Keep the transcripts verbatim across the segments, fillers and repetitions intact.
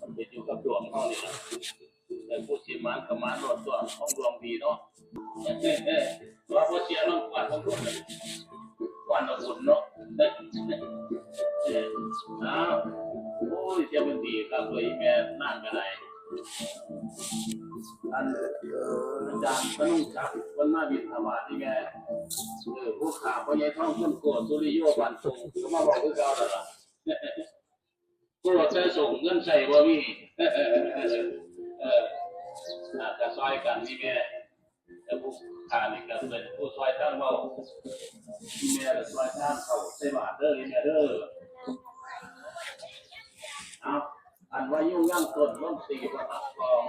มันเป็นอยู่กับดวงเฮานี่ล่ะ แต่ผู้สิหมานก็หมานโลดตัว ของดวงดีเนาะ ว่าบ่เสียลงกวาดของทุกคน กวาดเอาบุญเนาะ เออ อ้าว โอ้ย เสียมันดีครับเลยแม่นั่งก็ได้ อัน อาจารย์พนมศักดิ์เพิ่นมาบิณฑบาตนี่แม่ เออ ผู้ขาพ่อใหญ่ทองคนโกสุริโยบ้านทุ่งก็มาบอกคือเก่าแล้วล่ะ ผู้เราใช้ส่งเงินใช้บ่มี เออ อาจจะซอยกันนี่แม่ แต่ผู้ขานี่ก็เป็นผู้ซอยทางเว้า นี่แม่ก็ซอยทางเข้าใส่บาตรเด้อ นี่แม่เด้อ เอา อันว่ายุ่งยากต้นล้มตีประทับกอง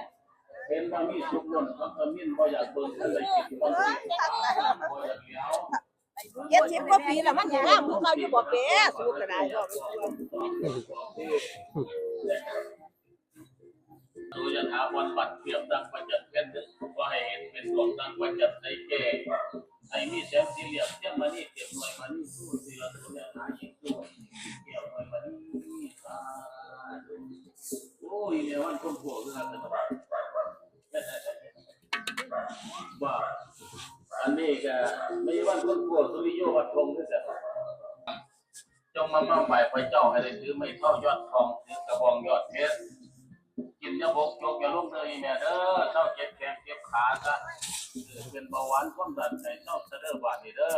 เห็นว่ามีสุขล้นทำตะมินบ่อยากเบิ่งท่านได้กินบ่อยากเลี้ยว เจ็ดสิบกว่าปีแล้วมันยังงามคือเก่าอยู่บ่เป๋สูงขนาดบ่ ดูยถาวันบัดเทียบดังประจันเพชรว่าให้เห็นเป็นดวงดังประจันในแก่ให้มีแสงสีเหลืองเทียมมานี่เก็บหน่วยมานี่สู้สีละตัวเนี่ยหายิงตัวเกี่ยวหน่วยมานี่สาธุโอ้ยเนี่ยวันคนโผล่คือกันแต่ว่า ว่าอันนี้ก็ไม่วันคนโกสุริโยวัดพงศ์ด้วยกันจงมามั่งไหวพระเจ้าให้ได้ถือไม่เท่ายอดทองถือกระบองยอดเพชรกินยาบกยกยาลุ่มเลยแม่เด้อเจ้าเจ็บแขนเจ็บขาซะเป็นเบาหวานความดันใส่เจ้าเสะเด้อบาดนี้เด้อ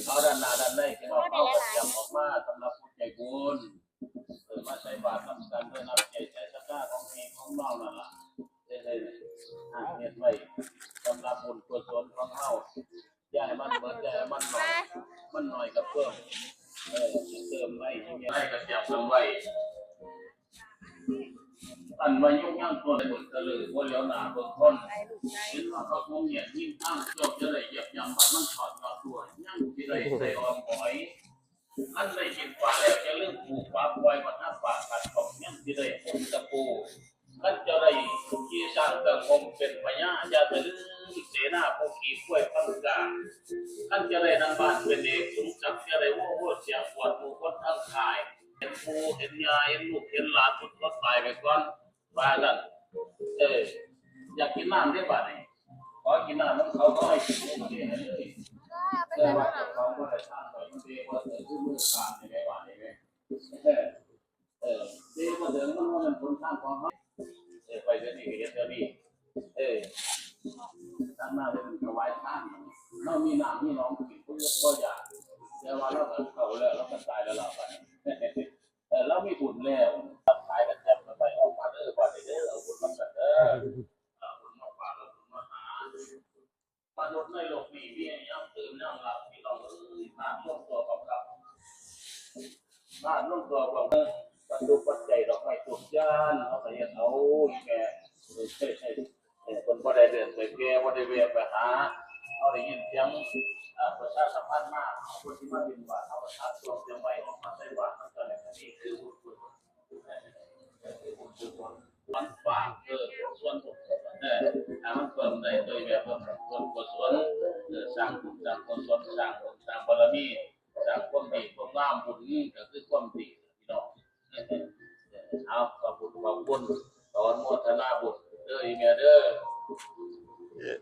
เอาด้านหน้าด้านในพี่น้องเอากระเทียมออกมาสำหรับผู้ใจบุญ เออมาใส่บาตรนำกันด้วยน้ำใจใช้ศรัทธาของพี่ของน้องนั่นล่ะได้เลยอ่ะเฮ็ดไว้สำหรับบุญกุศลของเฮาอย่าให้มันเบิดอย่าให้มันน้อยมันน้อยกับเพิ่มเออเติมไว้ที่มีอะไรก็เตรียมเติมไว้อันว่ายุ่งยากคนคนกระลือว่าเลี้ยวหน้าเบิ่งคนเห็นว่าเขาคงเหยียดยิ่งตั้งจบจะได้เหยียบยำบัดมันถอดถอดตัวยังที่ได้ใส่ออมหอย อันได้เห็นกว่าแล้วจะเรื่องผูกปาปล่อยมาหน้าปากขัดของยังที่ได้ผมตะปูท่านจะได้ขี่สร้างเกิงผมเป็นพญาอย่าไปลืมเสนาผู้ขี่กล้วยพันกาท่านจะได้นำบ้านเป็นเอกสมศักดิ์จะได้โว้โว้เสียงปวดหมู่คนทั้งขายเห็นปูเห็นยาเห็นลูกเห็นหลานทุกข์ก็ตายไปก่อนว่ากันเอออยากกินน้ำได้บ้านนี้ขอกินน้ำน้ำเขาก็ให้กินได้เลย แต่ว่าเจ้าของบ่ได้สร้างไว้มันเรียกว่าเกิดขึ้นเมื่อสร้างในแบบนี้ไหมเออเออเรียกว่าเดิมมันว่ามันผลสร้างของเขาเออไปเดี๋ยวนี้ก็เฮ็ดเดี๋ยวนี้เออตั้งหน้าเลยมันถวายทานเรามีน้ำมีหนองกินผู้เลือกก็อยากแต่ว่าเราก็เข้าแล้วเราก็ตายแล้วเราไปเออเรามีบุญแล้วขายกันแทบไปออกมาเด้อไปเด้อเอาบุญมากันเด้อเอาบุญมาฝากเอาบุญมาหา มนุษย์ในโลกนี้มีอย่างตื่นนั่งหลับที่เราเอ้ยผ่านลงตัวของเราผ่านลงตัวของเรา วัตถุปัจจัยดอกไม้ธูปเทียน เฮาก็เฮ็ดเอา แม่ เออ เพิ่นบ่ได้เดินไปแผ่ บ่ได้แวะไปหา เฮาได้ยินเสียง อ่า ประชาสัมพันธ์มา เพิ่นสิมาบิณฑบาต เฮาก็ตักตวงเตรียมไว้ ออกมาใส่บาตรนำกัน นี่คือบุญกุศล มันฝาก เออ ส่วนบุญกุศล เออ ถ้ามันเพิ่มได้โดยแบบว่าเพิ่มกุศล เออ สร้างบุญ สร้างกุศล สร้างบุญ สร้างบารมี สร้างความดีความงาม บุญก็คือความดี พี่น้อง เอา ขอบคุณ ขอบคุณ ขออนุโมทนาบุญเด้อ อีแม่เด้อ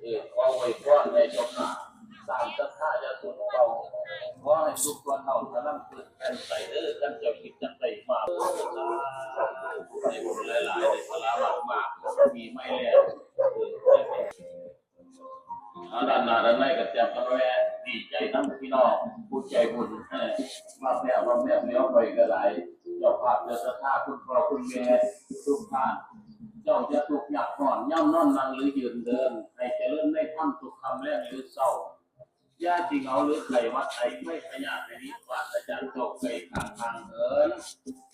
เออ ขออวยพรให้เจ้าข้า สร้างศรัทธาญาติโยมเก่า ขอให้ทุกคนเท่าเท่านั้นเกิดแทนใจเด้อ ท่านเจ้าคิดจังใดมา ให้บุญหลายๆ ให้พลามากๆ ปีใหม่แล้ว เออ เอาด้านหน้าด้านในก็เตรียมกันไว้ ดีใจนำพี่น้องผู้ใจบุญ เออ มาแผ่มาแผ่เลี้ยวไปก็หลาย เจ้าภาพเจ้าศรัทธาคุณพ่อคุณแม่ทุกท่าน เจ้าจะทุกข์ยากร้อน ย่ำนอนนั่งหรือยืนเดิน ให้เจริญในธรรมทุกค่ำแลงหรือเช้า อย่าสิเหงาหรือไข้หวัดไอไข้พยาธิ ให้หนีปราศจากโรคภัยข้างทางเถิด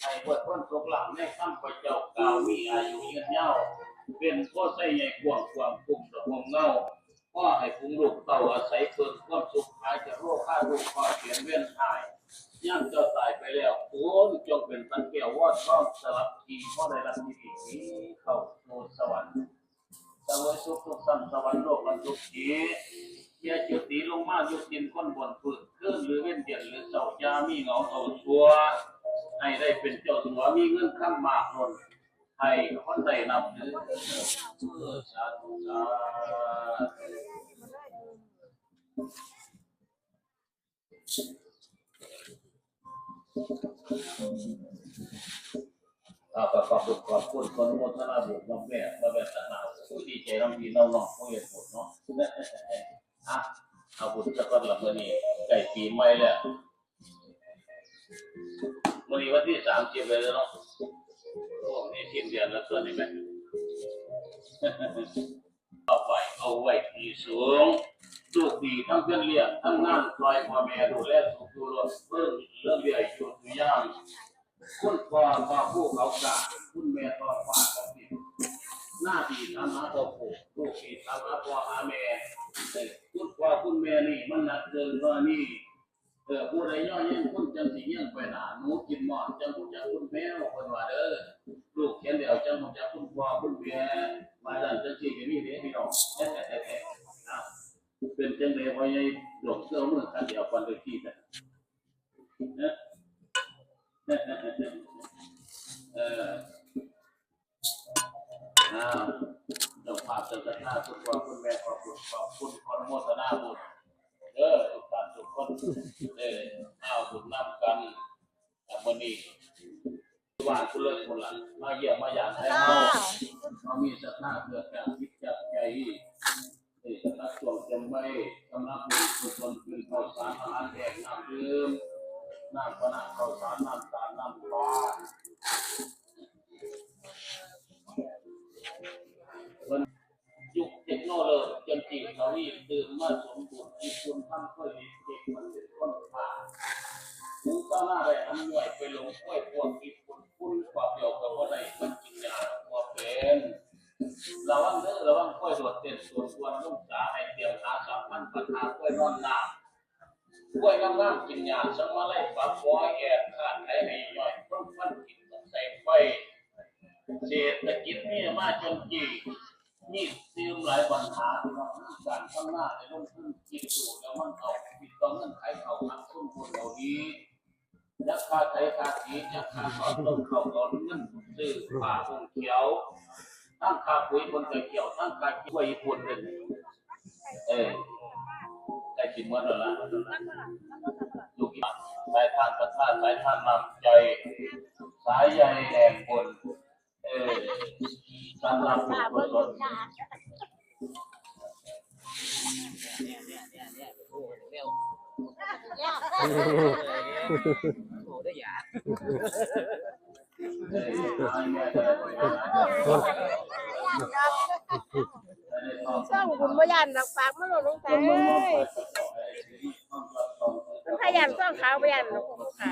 ให้เบิดพ้นทุกข์หลังในคำพระเจ้ากล่าว มีอายุยืนยาว เป็นโพธิ์ไทรใหญ่กว้างขวาง คุ้มดอกร่มเงา ขอให้ฝูงลูกเต้าอาศัยเพิ่งความสุข หายจากโรคภัยโรคเคราะห์เขียนเวียนหาย ยามเจ้าตายไปแล้ว โอ้ย จงเป็นสันแก้ววอดทอง สลับที่พอได้รับที่ดี เข้าสู่สวรรค์ เสวยสุขทุกชั้นสวรรค์โลกบรรทุกขี อย่าจุติลงมาอยู่ดินคนบนพื้น คืนหรือเว้นเย็นหรือเช้า อย่ามีเหงาเศร้าซัว ให้ได้เป็นเจ้าสัว มีเงินคำมากล้น ให้คนได้นับถือ เออ สาธุ สาธุ เอา ก็ขอบคุณ ขอบคุณ ขออนุโมทนาบุญนำแม่ มาแม่ตนา โอ้ย ดีใจนำพี่นำน้อง ผู้เฮ็ดบุญเนาะ อ่ะ เอาบุญซะก่อนละ มื้อนี้ใกล้ปีใหม่แล้ว มื้อนี้วันที่สามสิบแล้วเนาะ โอ้ นี่สิ้นเดือนแล้ว ตัวนี้แม่ เอาไว้ เอาไว้ที่สูง ลูกดีทั้งเพิ่นเลี้ยงทั้งงาน ซอยพ่อแม่ดูแลสุขอยู่รอด เพิ่นเรื่องเลี้ยงอยู่ทุกอย่าง คุณพ่อพ่อผู้เขากล้า คุณแม่พ่อฟ้าเขาติด หน้าที่ทำหาพ่อผู้ ลูกที่ทำหาพ่อหาแม่ เออ คุณพ่อคุณแม่นี่มันหนักเกินกว่านี้ เออ ผู้ใดย่อแย่งคุณจังสิแย่งไปหน้า หนูกินหมอนจังรู้จักคุณแมว เพิ่นว่าเด้อ ลูกเขียนแล้วจังรู้จักคุณพ่อคุณแม่ ว่าซั่นจังซี่ก็มีเด้พี่น้อง อ้าว เป็นจังได๋พ่อใหญ่ดวงเสื้อมือคันเดียวกันเลยที่นะ เออ อ้าว เจ้าภาพเจ้าศรัทธา คุณพ่อคุณแม่ ขอบคุณ ขอบคุณ ขออนุโมทนาบุญเด้อ ทุกท่านทุกคน เด้อ เอาบุญนำกัน อ่ะ มื้อนี้ บ้านผู้เลิศคนหลัง มาเยี่ยมมายามแท้เฮา มามีศรัทธาเกิดจากจิตจากใจ นี่สำหรับช่วงเตรียมไว้ สำหรับบุญกุศล เป็นข้าวสารอาหารแห้ง น้ำดื่ม น้ำปานะ ข้าวสาร น้ำตาล น้ำปลา เพิ่นยุคเทคโนโลยีจนจีนเขานี่ตื่นมาสมบูรณ์ ญี่ปุ่นทำเคยเห็นเด็กมันเป็นคนผ่า หูตาหน้าได้อันย่อยไปหลงกล้วยพวกญี่ปุ่น คุณความเดียวก็บ่ได้ มันกินยาตัวเป็น ระวังเด้อ ระวังกล้วยโดดเต้นสวนกวนลงสา ให้เตรียมหาสามพันปัญหากล้วยนอนน้ำ กล้วยงามๆกินหญ้า สังมาลัยปากคอแอบขาดไถให้ย่อย คนฟันกินต้องใส่ไฟ เศรษฐกิจนี่มาจนจี มีเติมหลายปัญหา พี่น้อง การทำนาได้ลงทุนคิดดูแล้วมันเอาคิดต่อเงินขายเขาวขาดทุนคนเหล่านี้ จักค่าไถค่าสี จักค่าสอนต้นข้าวสอนเงิน ซื้อผ้าห่มเขียว ทั้งค่าปุ๋ยคนใส่เขียว ทั้งค่าขี้ควายคนเล่น เออ ได้กินหมดแล้วล่ะ ลูกหลาน สายทานศรัทธา สายทานน้ำใจ สายใยแห่งบุญ เออ สำหรับบุญกุศล ซ่องบุญบ่ย่านดอก ฝากมาโลดหลวงตาเอ้ย มันพยานซ่องขาวบ่ย่านดอกค่ะ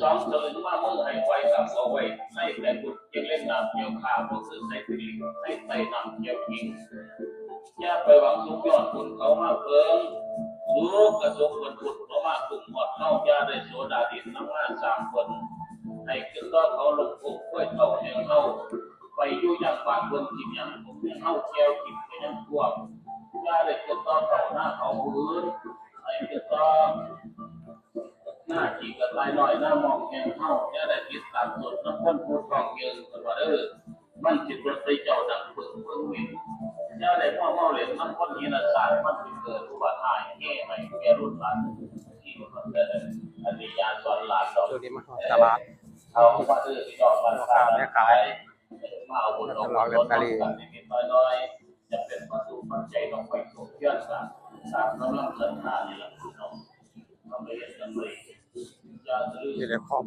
สองสลึงมามือให้ไวกับเอาไว้ ให้แต่บุญเก่งเล่นน้ำเกี่ยวข้าบ่คือใส่ถึงลิงให้ใส่น้ำเกี่ยวกิง อย่าไปหวังสุขยอดบุญเขามาเพิ่ง สุขกระสุขคนพุทธเขามาคุ้มหมดเฮาอย่าได้โสดาดินน้ำมาสามคน ให้ขึ้นต่อเขาลงทุกข์กล้วยเต่าแห่งเฮา ไปอยู่ยังบ้านเพิ่นกินยังผมยังเฮาแก้วกินไปยังพวก อย่าได้ขึ้นต่อเขาหน้าเขาผู้อื่น ให้ขึ้นต่อ หน้าขี้กระต่ายน้อยหน้ามองแห่งเฮาอย่าได้ติดตามตนน้ำคนผู้ทองเยิงกันว่าเด้อ มันสิเบิดใส่เจ้าดังเพิ่งเพิ่งวินอย่าได้พ่อเมาเหรียญน้ำคนหินศาสตร์มันสิเกิดอุบัติเหตุแก่ใหม่แก่รุ่นหลานที่มันเกิดอันนี้ยาสอนหลานเรา ช่วงนี้มาฮอดตลาด เอาว่าเออพี่น้องกัน พ่อค้าแม่ขาย มาเอาบุญเอากุศลกันนิดๆน้อยๆจะเป็นประตูปัจจัยต้องไปส่งเพื่อนกันตามกำลังศรัทธานี่แหละพี่น้อง นี่แหละครับ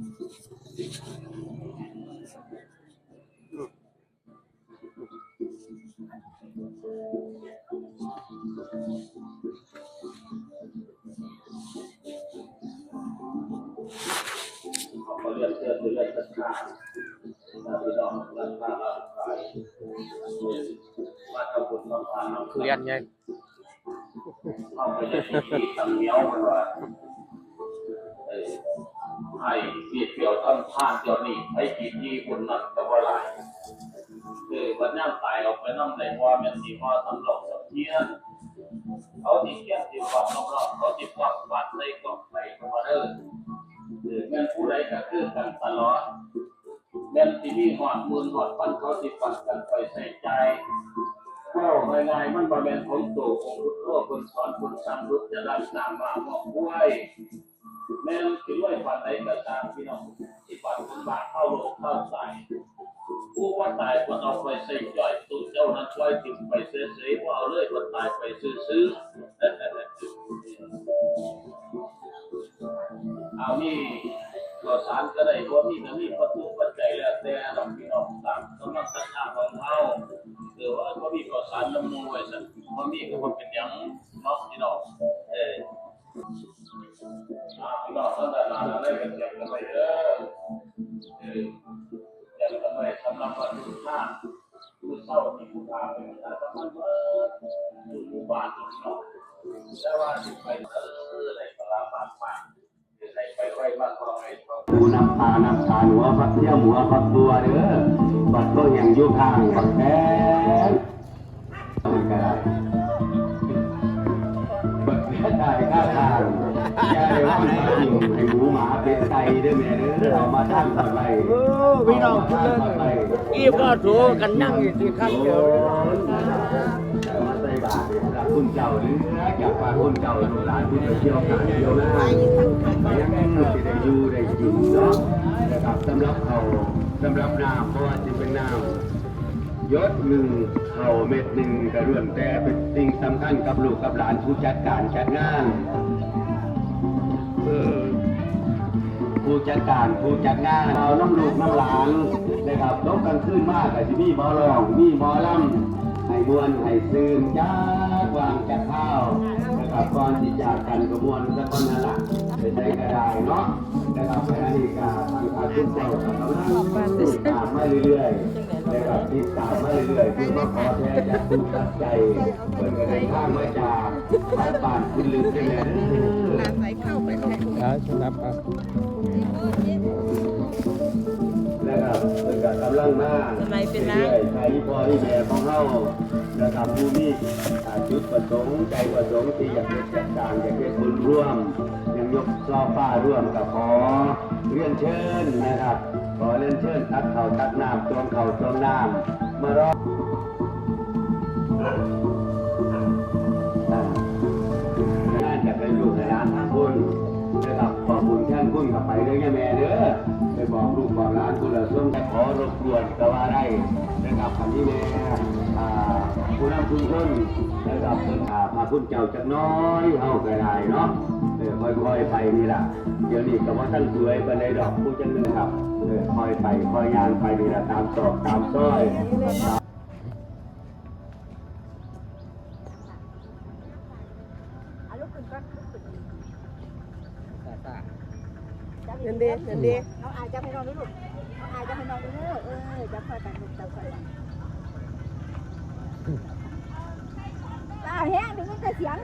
เขาเรียกเชิญเรียกศรัทธา พี่น้องศรัทธาร่างกายมาทำบุญมาทานน้ำ ทุเรียนไง เอาไปเลยที่ที่ทำเหนียวมันว่า เออ ให้มีเปรียวทำทานเจ้านี่ให้กินดีคนนั้นก็บ่หลาย เออ บัดยามตายออกไปนำได้บ่แม่นสิบ่สำรอกสำเนียง เขาสิเขียนสิบอกรอบๆเขาสิบอกบาดใส่กล่องไปก็บ่เด้อ เออ แม่นผู้ใดก็คือกันตลอด แม่นสิมีฮอดหมื่นฮอดพันเขาสิปันกันไปใช้จ่าย เว้าง่ายๆมันบ่แม่นของโตของพุทโธเพิ่นสอนเพิ่นสั่งลุกจะดันสร้างมามอบอวย แม่นสิรวยปานใดก็ตามพี่น้อง สิปันบุญบาปเข้าโลกเข้าตาย ผู้ว่าตายก็เอาไปใส่จ่อย ตัวเจ้านั้นปล่อยถิ่มไปเฉยๆ ว่าเอาเลยว่าตายไปซื่อๆ เอามีข้าวสารก็ได้ บ่มีก็มีประตูปัจจัยแล้วแต่ดอกพี่น้องตามกำลังศรัทธาของเฮา หรือว่าบ่มีข้าวสารน้ำมูไว้ซั่น บ่มีก็บ่เป็นหยังเนาะพี่น้อง เออ อ่า พี่น้องทั้งหลายอะไรกันเตรียมกันไว้เด้อ เออ เตรียมกันไว้สำหรับวันพุธหน้า มื้อเช้าที่พุธหน้าเป็นวันสำคัญเบิดทุกหมู่บ้านเนาะ แต่ว่าสิไปเออ ได้ปลาปากปาก ผู้นำปลานำตาลหัวผักเทียมหัวผักบัวเด้อ บัดก็ยังอยู่ข้างบักแตงมันก็ได้ บัดแตงได้ข้าทางอย่าได้ว่ามันกินให้หมูหมาเป็นไก่เด้อแม่เด้อ เอามาตั้งก่อนไป เออพี่น้อง เอามาตั้งก่อนไป อีกก็โถกันนั่งอยู่ที่คันเดียว มาใส่บาตรให้พระคุณเจ้าหรืออยากพาคุณเจ้าลูกหลานคุณไปเที่ยวงานเที่ยวงานยังสิได้อยู่ได้กินเนาะนะครับ สำหรับเขาสำหรับน้ำเพราะว่าสิเป็นน้ำหยดหนึ่งเขาเม็ดหนึ่งก็ล้วนแต่เป็นสิ่งสำคัญกับลูกกับหลานผู้จัดการจัดงาน เออ ผู้จัดการผู้จัดงานเอาน้ำลูกน้ำหลานนะครับ ตกกลางคืนมาก็สิมีหมอร้องมีหมอลำให้ม่วนให้ซื่นจักวางจักข้าวนะครับ ก่อนที่จากกันก็ม่วนสักคนนั่นล่ะไปใส่ก็ได้เนาะนะครับ ขณะนี้ก็ทางพระคุณเจ้าก็กำลังติดตามมาเรื่อยๆนะครับ ติดตามมาเรื่อยๆเพื่อมาขอแท้จากทุกข์จากใจ เพิ่นก็เดินทางมาจากบ้านคุณลึกนี่แหละเด้อ อ่า ครับ ครับ นะครับ เพิ่นก็กำลังมา สมัยเป็นน้ำ เรื่อยๆ ไทยพ่อที่แม่ของเฮานะครับ ผู้มี อ่า จุดประสงค์ ใจประสงค์ที่อยากเฮ็ดจัดสร้าง อยากเฮ็ดบุญร่วม ยังยกซอฟ้าร่วม ก็ขอเรียนเชิญนะครับ ขอเรียนเชิญตักข้าวตักน้ำ ตวงข้าวตวงน้ำ มารอ งานจะเป็นลูกหลานทุกคนนะครับ ขอบคุณแทนคุณกับไปเด้อแม่เด้อ ไปบอกลูกบอกหลานคุณละส่งแต่ขอรบกวนก็ว่าได้นะครับ อันนี้แม่ อ่า ผู้นำชุมชนนะครับ เพิ่น อ่า พาคุณเจ้าจักหน้อย เฮาก็ได้เนาะ เออ ค่อยๆไปนี่ล่ะ เดี๋ยวนี้ก็บ่ทันสวยปานใดดอก ผู้จักหนึ่งครับ เออ ค่อยไป ค่อยย่างไปนี่ล่ะ ตามซอกตามซอย เอาลุกขึ้นก่อน ลุกขึ้น ซาซา นั่นเด้นั่นเด้ น้องอายจับให้น้องดูลูก น้องอายจับให้น้องดูเด้อ เออ จับค่อยกันลูก จับค่อยกัน ตาแห้งได้ยินแต่เสียง